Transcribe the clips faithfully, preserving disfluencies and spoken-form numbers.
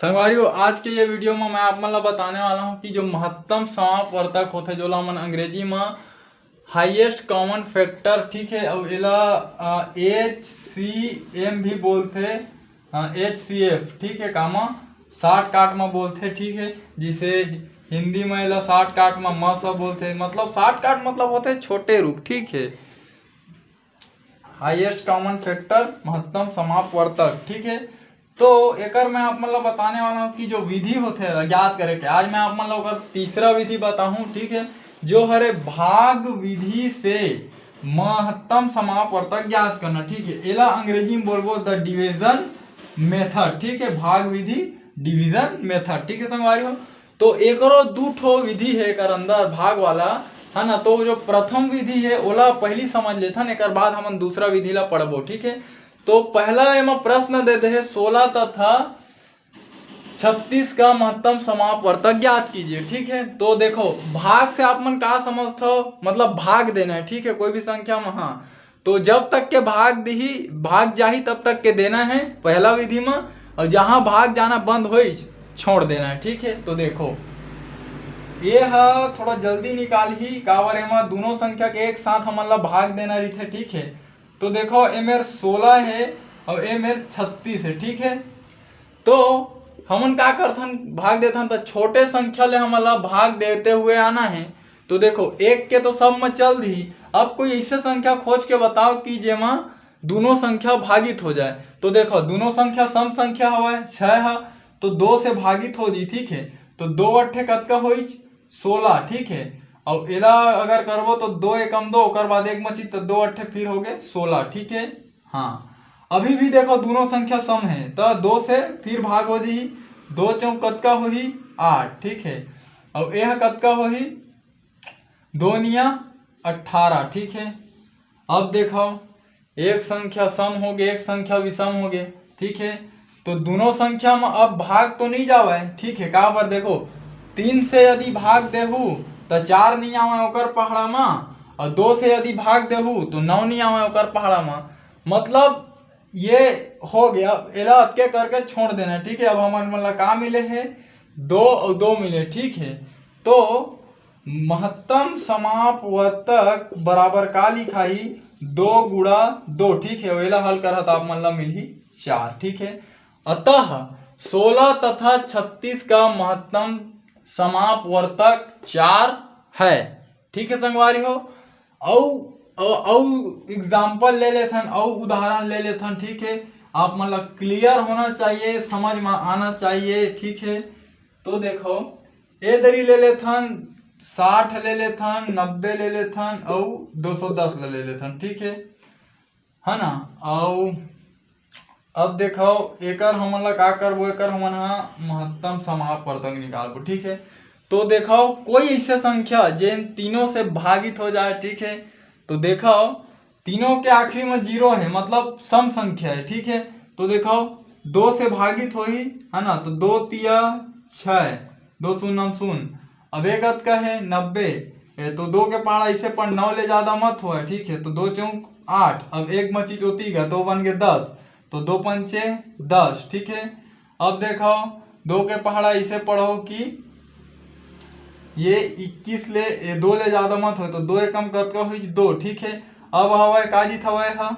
संगवारी हो, आज के ये वीडियो में मैं आप मन ला बताने वाला हूँ कि जो महत्तम समापवर्तक होथे, जोला हमन अंग्रेजी में हाईएस्ट कॉमन फैक्टर, ठीक है, अउ एला एच सी एम भी बोलथे, एच सी एफ, ठीक है, कामा शॉर्टकट में बोलथे, ठीक है। जिसे हिंदी में एला शॉर्टकट में म स बोलथे, मतलब शॉर्टकट मतलब होथे छोटे रूप, ठीक है। हाईएस्ट कॉमन फैक्टर, महत्तम समापवर्तक, ठीक है। तो एकर मैं आप मन ला बताने वाला हूँ कि जो विधि होथे ज्ञात करे के, आज मैं आप मन ला ओकर तीसरा विधि बताहूँ, ठीक है, जो हरे भाग विधि से महत्तम समापवर्तक ज्ञात करना, ठीक है। एला अंग्रेजी में बोलबो द डिवीजन मेथड, ठीक है, भाग विधि, डिवीजन मेथड, ठीक है संगवारी हो। तो एकरो दू ठो विधि है एकर अंदर भाग वाला, है ना। तो जो प्रथम विधि है ओला पहली समझ लेथन, एकर बाद हमन दूसरा विधि ला पढ़बो, ठीक है। तो पहला एमा प्रश्न दे दे हे, सोलह तथा छत्तीस का महत्तम समापवर्तक ज्ञात कीजिए, ठीक है। तो देखो, भाग से आप मन का समझथो, मतलब भाग देना है, ठीक है, कोई भी संख्या में। हाँ, तो जब तक के भाग दिही, भाग जाही, तब तक के देना है पहला विधि में, और जहाँ भाग जाना बंद होई, छोड़ देना है, ठीक है। तो देखो, ये हा थोड़ा जल्दी निकालही, काबर एमा दोनों संख्या के एक साथ हमन ला भाग देना रहिथे, ठीक है। तो देखो, ए मेर सोलह है और ए मेर छत्तीस है, ठीक है। तो हमन का करथन, भाग देथन, तो छोटे संख्या ले हमन ला भाग देते हुए आना है। तो देखो, एक के तो सब में चल दी, अब कोई ऐसे संख्या खोज के बताओ कि जेमा दोनों संख्या भागित हो जाए। तो देखो, दोनों संख्या सम संख्या हवय, छः है, तो दो से भागित हो जी, ठीक है। तो दो अट्ठे कतका होइच? सोलह, ठीक है। और एला अगर करबो तो दो एकम दो, ओकर बाद एक मची, तो दो अट्ठे फिर हो गए सोलह, ठीक है। हाँ, अभी भी देखो, दोनों संख्या सम है, तो दो से फिर भाग हो जी, दो चौक कतका होही? आठ, ठीक है। और यह कतका होही? दो निया अट्ठारह, ठीक है। अब देखो, एक संख्या सम हो गए, एक संख्या विषम हो गए, ठीक है। तो दोनों संख्या में अब भाग तो नहीं जावे, ठीक है। काबर देखो, तीन से यदि भाग देहू तो चार नहीं आवे ओकर पहाड़ा में, और दो से यदि भाग देहू तो नौ नहीं आवे ओकर पहाड़ा में। मतलब ये हो गया, एला अतके करके छोड़ देना है, ठीक है। अब हमन मन ला का मिले है? दो और दो मिले, ठीक है। तो महत्तम समापवर्तक बराबर का लिखाही? दो गुणा दो, ठीक है। एला हल करहा त आप मन ला मिलही चार, ठीक है। अतः सोलह तथा छत्तीस का महत्तम समापवर्तक चार है, ठीक है संगवारी हो। अउ अउ एग्जाम्पल ले लेथन, अउ उदाहरण ले लेथन, ठीक है। आप मन ला क्लियर होना चाहिए, समझ में आना चाहिए, ठीक है। तो देखो, ए दरी ले लेथन, साठ ले लेथन, नब्बे ले लेथन, अउ दो सौ दस ले लेथन, ठीक है, है ना। अउ अब देखो, एकर हमन ला का करबो, एकर हमन हा महत्तम समापवर्तक निकालबो, ठीक है। तो देखो, कोई ऐसे संख्या जेन तीनों से भागित हो जाए, ठीक है। तो देखो, तीनों के आखिरी में जीरो है, मतलब सम संख्या है, ठीक है। तो देखो, दो से भागित होही, है ना, तो दो तिया छः, दो शून्य शून्य। अब एक कतका है? नब्बे। ए, तो दो के पहाड़ा ऐसे पर नौ ले ज्यादा मत होए, ठीक है। तो दो चौक आठ, अब एक मची चोती का, दो बन गए दस, तो दो पंचे दस, ठीक है। अब देखो, दो के पहाड़ा ऐसे पढ़ो कि ये इक्कीस ले, ये दो ले ज्यादा मत हो, तो दो एकम कतका होइच? दो, ठीक है। अब हवाए का जीत हवाए हा,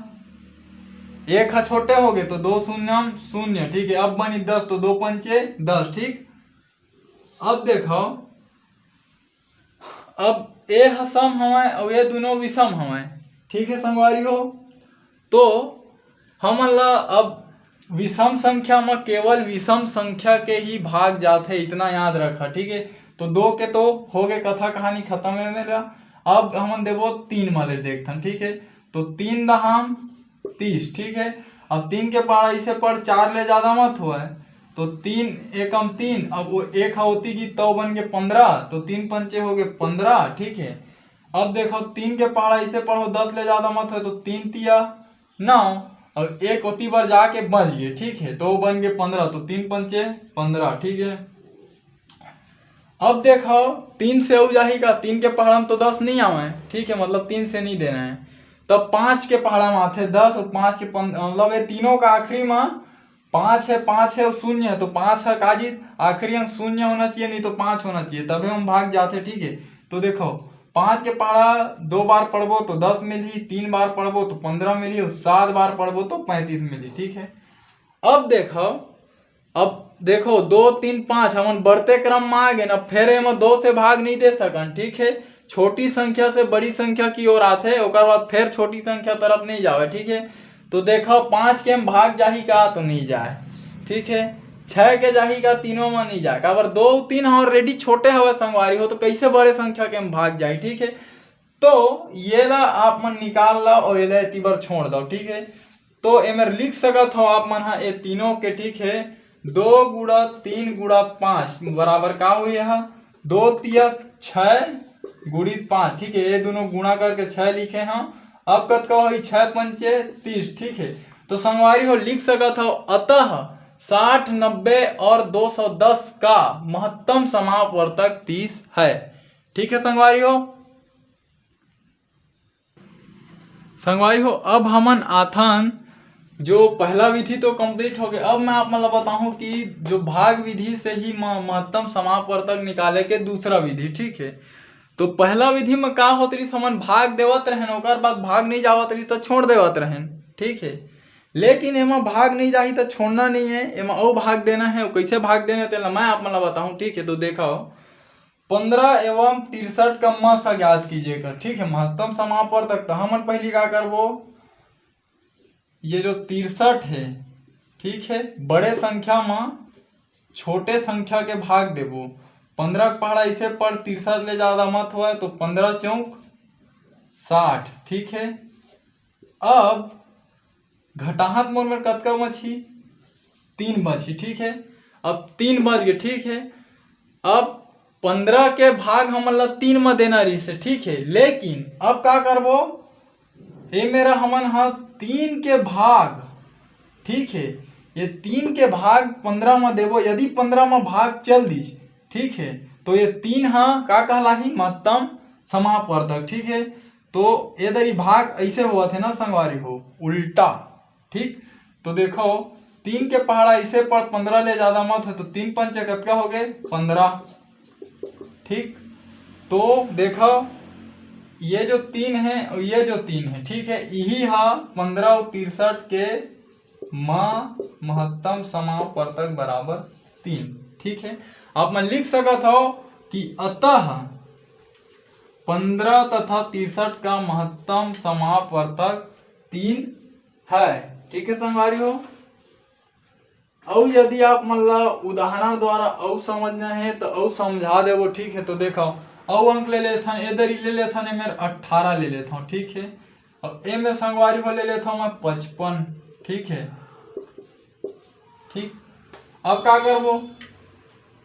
एक हा छोटे हो गए, तो दो शून्यम शून्य, ठीक है। अब बनी दस, तो दो पंचे दस, ठीक। अब देखो, अब ए ह सम हवय अउ ये दोनों विषम हवय, ठीक है संगवारी हो। तो हमन ला अब विषम संख्या म केवल विषम संख्या के ही भाग जाथे, इतना याद रखा, ठीक है। तो दो के तो हो गए, कथा कहानी खत्म है मेरा। अब हमन देबो तीन म ले देखथन, ठीक है। तो तीन दहाम तीस, ठीक है। अब तीन के पहाड़ा इसे पर चार ले ज्यादा मत होए, तो तीन एकम तीन, अब वो एक हा होती की तौ बन के पंद्रह, तो तीन पंचे हो गए पंद्रह, ठीक है। अब देखो, तीन के पहाड़ा इसे पढ़ो, दस ले ज्यादा मत होए, तो तीन तिया नौ, और एक ओती बार जाके बच गए, ठीक है, तो वो बन गए पंद्रह, तो तीन पंचे पंद्रह, ठीक है। अब देखो, तीन से हो जाही का, तीन के पहाड़ा में तो दस नहीं आवे, ठीक है, मतलब तीन से नहीं देना है, तब पाँच के पहाड़ा में आथे दस, और पाँच के पन-, मतलब ये तीनों का आखिरी में पाँच है, पाँच है और शून्य है, तो पाँच है का जीत, आखिरी अंक शून्य होना चाहिए, नहीं तो पाँच होना चाहिए, तभी हम भाग जाते। ठीक है, तो देखो, पाँच के पहाड़ा दो बार पढ़बो तो दस मिलही, तीन बार पढ़बो तो पन्द्रह मिलही और सात बार पढ़बो तो पैंतीस मिलही। ठीक है, अब देखो, अब देखो, दो, तीन, पाँच, हमन बढ़ते क्रम में आ गए ना, फिर एमा दो से भाग नहीं दे सकन। ठीक है, छोटी संख्या से बड़ी संख्या की ओर आथे, ओकर बाद फिर छोटी संख्या तरफ नहीं जावे। ठीक है, तो देखो, पाँच के में भाग जाही का, तो नहीं जाए। ठीक है, छः के जाही का, तीनों में नहीं जाए, काबर दो, तीन already छोटे हवे संगवारी हो, तो कैसे बड़े संख्या के में भाग जाही। ठीक है, तो ये ला आप मन निकाल लो और ये ला एती बर छोड़ दो। ठीक है, तो एमेर लिख सकत हो आप मन हा ये तीनों के। ठीक है, दो गुणा तीन गुणा पाँच बराबर का हुई है, दो तिया छः गुणित पाँच। ठीक है, ये दोनों गुणा करके छः लिखे हैं। अब कतका होई, छः पंचे तीस। ठीक है, तो संगवारी हो, लिख सकत हो, अतः साठ, नब्बे और दो सौ दस का महत्तम समापवर्तक तीस है। ठीक है संगवारी हो, संगवारी हो, अब हमन आथन, जो पहला विधि तो complete हो गया, अब मैं आप मन ला बताहूँ कि जो भाग विधि से ही म-, महत्तम समापवर्तक निकाले के दूसरा विधि। ठीक है, तो पहला विधि में का होत रहिस, हमन भाग देवत रहेन, ओकर बाद भाग नहीं जावत रहिस तो छोड़ देवत रहेन। ठीक है, लेकिन एमा भाग नहीं जाही तो छोड़ना नहीं है, एमा अउ भाग देना है। अउ कैसे भाग देना है तेला मैं आप मन ला बताहूँ। ठीक है, तो देखो, पन्द्रह एवं तिरसठ का मस अज्ञात कीजिए कर। ठीक है, महत्तम समापवर्तक, तो हमन पहली का करबो, ये जो तिरसठ है, ठीक है, बड़े संख्या में छोटे संख्या के भाग देबो। पन्द्रह के पहाड़ा इसे पढ़, तिरसठ ले ज़्यादा मत होए, तो पन्द्रह चौक साठ। ठीक है, अब घटाहत मोर में कतका बची, तीन बची। ठीक है, अब तीन बच गए। ठीक है, अब पन्द्रह के भाग हमन ला तीन में देना रहिस हे। ठीक है, लेकिन अब का करबो, ये मेरा हमन हा तीन के भाग, ठीक है, ये तीन के भाग पन्द्रह में देबो, यदि पन्द्रह में भाग चल दीस, ठीक है, तो ये तीन हा का कहलाही, महत्तम समापवर्तक। ठीक है, तो ये दरी भाग ऐसे होवत हे ना संगवारी हो, उल्टा। ठीक, तो देखो, तीन के पहाड़ा इसे पढ़, पन्द्रह ले ज़्यादा मत है, तो तीन पंचे कतका हो गए, पन्द्रह। ठीक, तो देखो, ये जो तीन है और ये जो तीन है, ठीक है, यही हा पन्द्रह और तिरसठ के मा महत्तम समापवर्तक बराबर तीन। ठीक है, आप मन लिख सकत हो कि अतः पन्द्रह तथा तिरसठ का महत्तम समापवर्तक तीन है। ठीक है संगवारी हो, अउ यदि आप मन ला उदाहरण द्वारा अउ समझना है तो अउ समझा देबो। ठीक है, तो देखो, अउ अंक ले लेथन, ए दरी ले लेथन, ए मेर अट्ठारह ले लेथन। ठीक है, अब ए मेर संगवारी हो ले लेथन मैं पचपन। ठीक है, ठीक, अब का करबो,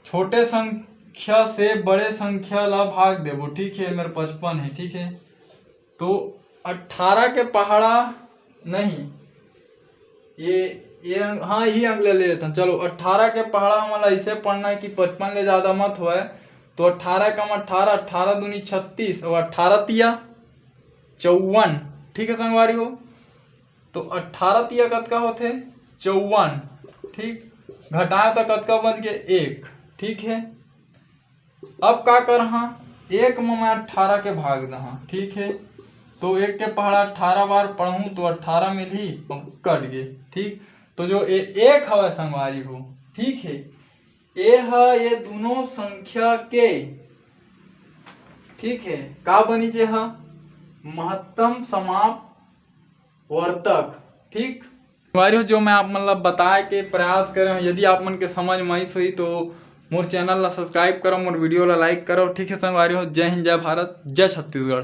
छोटे संख्या से बड़े संख्या ला भाग देबो। ठीक है, ए मेर पचपन है। ठीक है, तो अट्ठारह के पहाड़ा नहीं, ये ये अंक, हाँ, यही अंक ले लेथन। चलो, अट्ठारह के पहाड़ा हमन ला ऐसे पढ़ना है कि पचपन ले ज़्यादा मत होए। तो अट्ठारह कम अट्ठारह, अट्ठारह दूनी छत्तीस और अट्ठारह तिया चौवन। ठीक है संगवारी हो, तो अट्ठारह तिया कतका होथे, चौवन। ठीक, घटाए तो कतका बच गए, एक। ठीक है, अब का करहा, एक में मैं अट्ठारह के भाग दहा। ठीक है, तो एक के पहाड़ा अट्ठारह बार पढ़ूँ तो अट्ठारह मिलही, कट गए। ठीक, तो जो ए, एक हवे संगवारी हो, ठीक है, ए ह ये दोनों संख्या के, ठीक है, का बनी जे ह, महत्तम समापवर्तक। ठीक, संगवारी हो, जो मैं आप मन ला बताए के प्रयास करे हूँ, यदि आप मन के समझ में आइस होही तो मोर चैनल ला सब्सक्राइब करो, मोर वीडियो ला लाइक करो। ठीक है संगवारी हो, जय हिंद, जय भारत, जय छत्तीसगढ़।